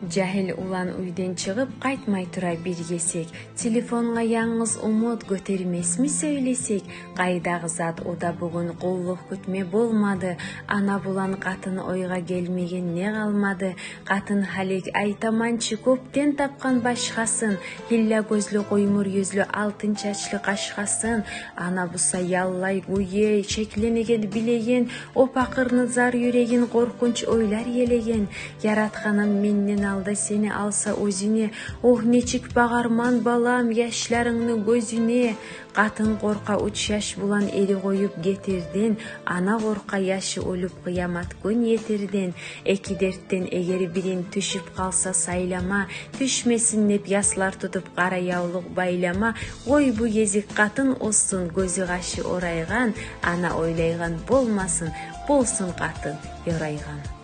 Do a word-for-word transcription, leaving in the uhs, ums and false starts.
Жагьил улан уьйден чыгъып, къайтмай тура бир гесек. Телефонгъа янгыз умут гётермесми сёйлесек? Къайдагъы зат о да бугюн, къуллукъ кютме болмады. Ана булан къатын ойгъа гелмеген не къалмады? Къатын гьалек, айтаман чы, кёпден тапгъан башгъасын. Гьилла гёзлю, къоймур юзлю, алтын чачлы къашгъасын. Ана буса яллай, гюе, шекленеген билеген, о пакъырны зар юрегин къоркъунч ойлар елеген. Яратгъаным менден алда сени алса оьзюне. Огь, нечик багъарман, балам, яшларынгны гёзюне. Къатын къоркъа уьч яш булан эри къоюп гетерден, ана къоркъа яшы оьлюп къыямат гюн етерден. Эки дертден эгер бирин тюшюп къалса сайлама, тюшмесин деп яслар тутуп къара явлукъ байлама. Къой бу гезик къатын оьссюн, гёзю-къашы орайгъан, ана ойлайгъан болмасын, болсун къатын ёрайгъан.